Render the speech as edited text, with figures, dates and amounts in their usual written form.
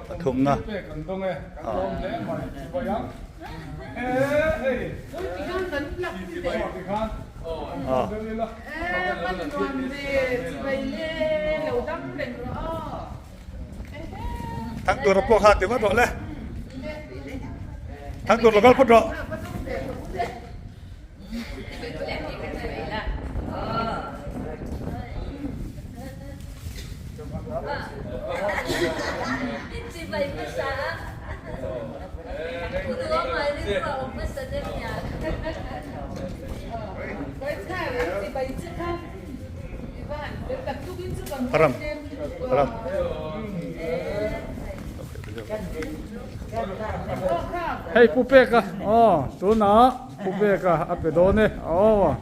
Pathumna. Thang tur pawh kha ti vat rawh le. Thang tur lo kal phawt rawh. Ram ram. Hei Pu Peka aw tunah Pu Peka a pe dawn e aw.